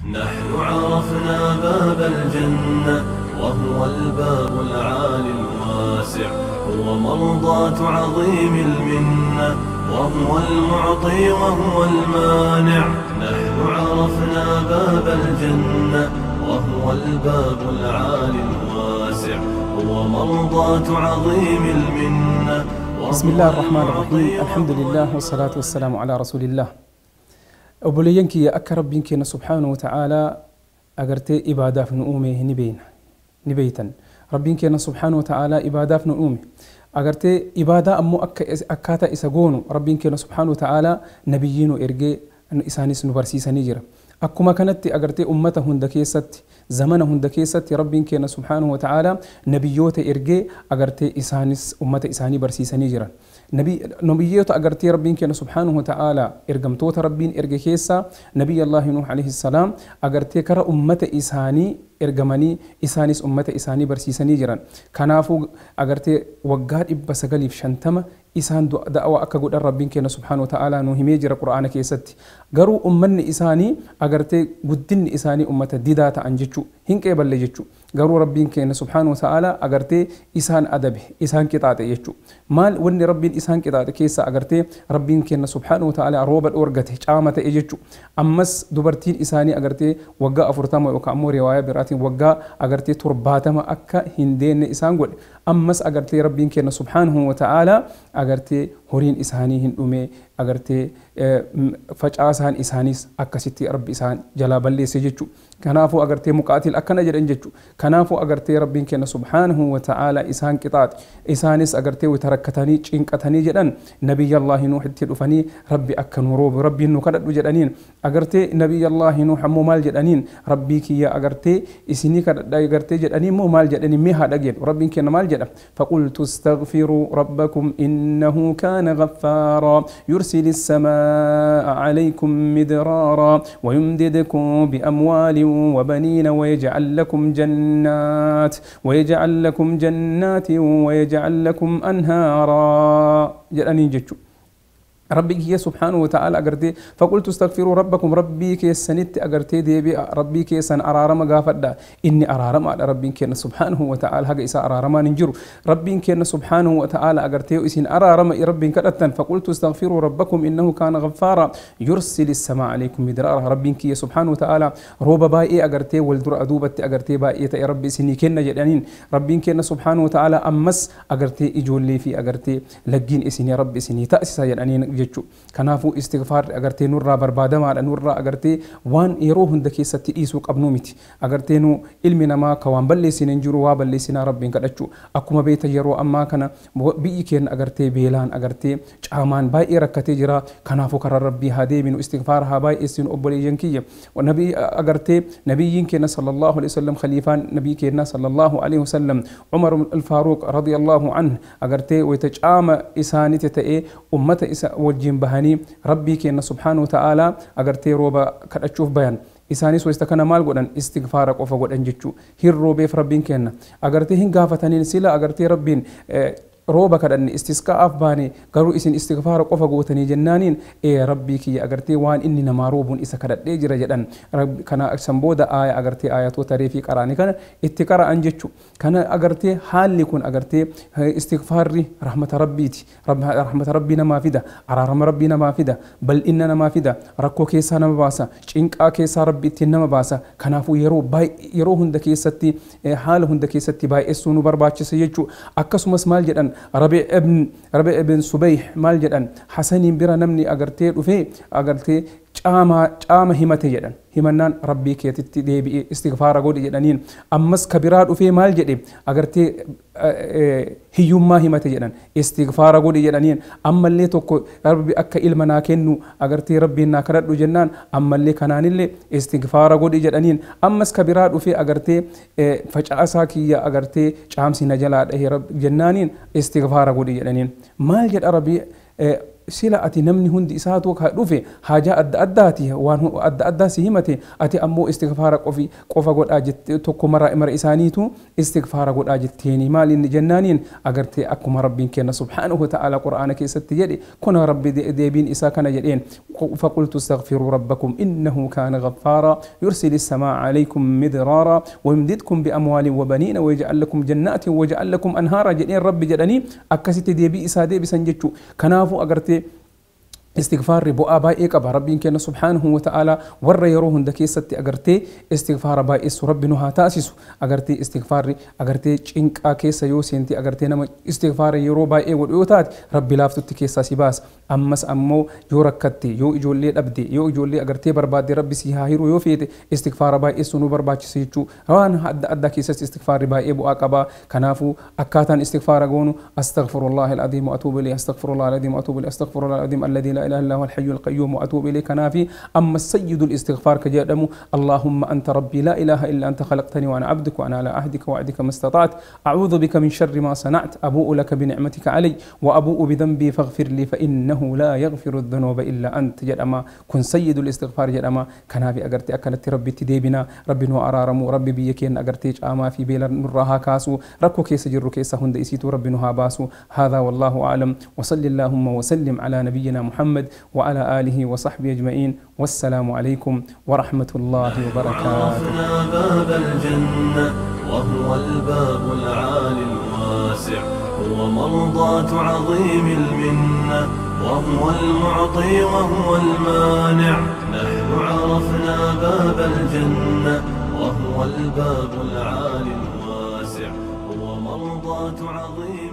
نحن عرفنا باب الجنة وهو الباب العالي الواسع، هو مرضاة عظيم المنة، وهو المعطي وهو المانع. نحن عرفنا باب الجنة وهو الباب العالي الواسع، هو مرضاة عظيم المنة. بسم الله الرحمن الرحيم. الحمد لله والصلاة والسلام على رسول الله. Obboleeyyan kiyya, akka Rabbiin keenya subhaanahu wa ta'aalaa agartee ibaadaaf nu uume ni beeyna, ni beeytan. Rabbiin keenya subhaanahu wa ta'aalaa ibaadaaf nu uume. Agartee ibaadaa ammoo akka akkaataa isa goonu Rabbiin keenya subhaanahu wa ta'aalaa nabiyyii nu ergee isaanis nu barsiisanii jira. Akkuma kanatti agartee ummata hunda keessatti, zamana hunda keessatti Rabbiin keenya subhaanahu wa ta'aalaa nabiyyoota ergee agartee isaanis ummata isaanii barsiisanii jiran. Nabiyyoota agartee Rabbiin keenya subhaanahu wa ta'aalaa ergamtoota Rabbiin erge keessaa Nabiyyi Allaahi Nuh alayhi salaam agartee kara ummata isaanii ergamanii isaanis ummata isaanii barsiisanii jiran. Kanaafuu agartee waggaa 950 isaan da'awaa akka godhan Rabbiin keenya subhaanahu wa ta'aalaa nu himee jira Qur'aana keessatti. Garuu ummanni isaanii agartee guddinni isaanii ummata didaa ta'an jechuu hin qeeballe jechuu. Garuu Rabbiin keenya subhaanahu wa ta'aalaa agartee isaan adabe, isaan qixaaxe jechuu. Maal wanni Rabbiin isaan qixaaxe keessa agartee Rabbiin keenya subhaanahu wa ta'aalaa rooba dhoorgate, caama ta'e jechuu. Ammas dubartiin isaanii agartee waggaa 40 yookaan ammoo riwaayaa biraatiin waggaa agartee 70 akka hin deenne isaan godhe. Ammas agartee Rabbiin keenya subhaanahu wa ta'aalaa agartee horiin isaanii hin dhume, agartee facaasaan isaaniis akkasitti Rabbi isaan jalaa balleesse jechuu. Kanaafuu agartee Muqaatil akkana jedhan jechuu. Kanaafuu agartee Rabbiin keenya subhaanahu wa ta'aalaa isaan qixaaxe. Isaanis agartee wayita rakkatanii cinqatanii jedhan Nabiyyallaahi Nuuhitti dhufanii Rabbi akka nu roobu Rabbiin nu kadhadhu jedhaniin. Agartee Nabiyyallaahi Nuuh ammoo maal jedhaniin? Rabbii kiyya agartee isinii kadhadha agartee jedhanii immoo maal jedhanii? Mee haa dhageenyu. Rabbiin keenya maal jedha? فقلت استغفروا ربكم إنه كان غفارا يرسل السماء عليكم مدرارا ويمددكم بأموال وبنين ويجعل لكم جنات ويجعل لكم جنات ويجعل لكم أنهارا jedhanii jechuudha. Rabbi kiyya subhaanahu wa ta'ala agartee فقلت استغفروا ربكم Rabbii keessanitti agartee deebi'a, Rabbii keessan araarama gaafadha. Inni araaramaadha. Rabbiin keenya subhaanahu wa ta'ala haga isaa araaramaan hin jiru. Rabbiin keenya subhaanahu wa ta'ala agartee isin araarama Rabbiin kadhattan. فقلت استغفروا ربكم إنه كان غفارا يرسل السماء عليكم مدرارا. Rabbiin kiyya subhaanahu wa ta'ala rooba baay'ee agartee wal dura duubatti agartee baay'ee ta'e Rabbi isinii kenna jedhaniin. Rabbiin keenya subhaanahu wa ta'ala ammas agartee ijoollee fi agartee laggiin isinii Rabbi isinii taasisa jedhaniin jechuudha. Kanaafuu istighfaarri agartee nurraa barbaadamaadha. Nurraa agartee waan yeroo hunda keessatti dhiisuu qabnu miti. Agartee nu ilmi namaa ka waan balleessine hin jiru, waa balleessinaa Rabbiin kadhachuu. Akkuma beektan yeroo ammaa kana biyyi keenya agartee beelaan agartee caamaan baay'ee rakkatee jira. Kanaafuu karaa Rabbii haa deebinu, istighfaara haa baay'eessinu, obboleeyyan kiyya. Nabii agartee nabiyyiin keenya sallallahu alaihi wasallam, khaliifaan nabii keenya sallallahu alaihi wasallam Umar al-Faaruq radiyallahu anhu agartee wayita caama isaanitti ta'ee ummata isa wajjin bahanii Rabbii keenya subhaanahu wa ta'aalaa agartee rooba kadhachuuf bayan. Isaanis wayita kana maal godhan? Istighfaara qofa godhan jechuu. Hin roobeef Rabbiin kenna. Agartee hin gaafataniin sila agartee Rabbiin rooba kadhanne, istisqaa'aaf baane, garuu isin istighfaara qofa gootanii jennaaniin, ee Rabbii kiyya agartee waan inni namaa roobuun isa kadhadhee jira jedhan. Kana san booda aaya agartee ayatoota reefii qaraanii kana itti qara'an jechu. Kana agartee haalli kun agartee istighfaarri rahmata Rabbiiti. Rahmata Rabbii namaa fida, araarama Rabbii namaa fida, bal'inna namaa fida, rakkoo keessaa nama baasa, cinqaa keessaa Rabbi ittiin nama baasa. Kanaafuu yeroo yeroo hunda keessatti, haala hunda keessatti baay'essuu nu barbaachisa jechuu. Akkasumas maal jedhan? Rabi ibn Subayh maal jedhan? Hasaniin bira namni agartee dhufee agartee caama caama himate jedhan. Himannaan Rabbii keetitti deebi'ee istighfaara godhi jedhaniin. Ammas kabiraa dhufee maal jedhe? Agartee hiyyummaa himate jedhan. Istighfaara godhi jedhaniin. Ammallee tokko Rabbi akka ilma naa kennu agartee Rabbiin naa kadhadhu jennaan, ammallee kanaanillee istighfaara godhi jedhaniin. Ammas kabiraa dhufee agartee facaasaa kiyya agartee caamsi na jalaa dhahe jennaaniin, istighfaara godhi jedhaniin. Maal jedha Rabbi? Sila ati namni hundi isaatu ka dhufe haajaa adda addaati waan adda addaa si himate ati ammoo istighfaara qofi qofa godhaa jette tokko mara mara isaaniitu istighfaara godhaa jetteeni maal inni jennaaniin agartee akkuma rabbiin kenna subhaanahu wa ta'ala qur'aana keessatti jedhe kuna rabbi deebiin isaa kana jedheen فقلت استغفروا ربكم إنه كان غفارا يرسل السماء عليكم مدرارا ويمددكم بأموال وبنين ويجعل لكم جنات ويجعل لكم أنهارا jedheen rabbi jedhanii akkasitti deebii isaa deebisan jechuu kanaafuu agartee استغفار bu'aa baay'ee qaba rabbiin kenna subhaanahu wa ta'ala warra yeroo hunda keessatti agartee istighfaara baay'eessu rabbi nu haa taasisu agartee istighfaarri agartee cinqaa keessa yoo seente agartee nama istighfaara yeroo baay'ee godhu yoo taate rabbi laaftutti keessaa si baasa ammas ammoo yoo rakkatte yoo ijoollee dhabde yoo ijoollee agartee barbaadde rabbi si haa hiru yoo feete istighfaara baay'eessu nu barbaachisa jechuu waan adda addaa keessatti istighfaarri baay'ee bu'aa qaba kanaafuu akkaataan istighfaara goonu astaghfirullahi aladiim wa atuubu ilayhi astaghfirullahi aladiim wa atuubu ilayhi astaghfirullahi aladiim alladhi la إله إلا هو الحي القيوم وأتوب إليه كنافي أما السيد الاستغفار كجدم اللهم أنت ربي لا إله إلا أنت خلقتني وأنا عبدك وأنا على عهدك ووعدك ما استطعت أعوذ بك من شر ما صنعت أبوء لك بنعمتك علي وأبوء بذنبي فاغفر لي فإنه لا يغفر الذنوب إلا أنت جدما كن سيد الاستغفار جدما كنافي أجرتي أكلت ربي تديبنا ربي نو أرارمو ربي بيكين أجرتي آما في بيل نراها كاسو ركو كيس جرو كيس هند إسيتو ربي نها باسو هذا والله أعلم وصل اللهم وسلم على نبينا محمد وعلى آله وصحبه أجمعين والسلام عليكم ورحمة الله وبركاته. عرفنا باب الجنة وهو الباب العالي الواسع هو مرضاة عظيم المنة وهو المعطي وهو المانع نحن عرفنا باب الجنة وهو الباب العالي الواسع هو مرضاة عظيم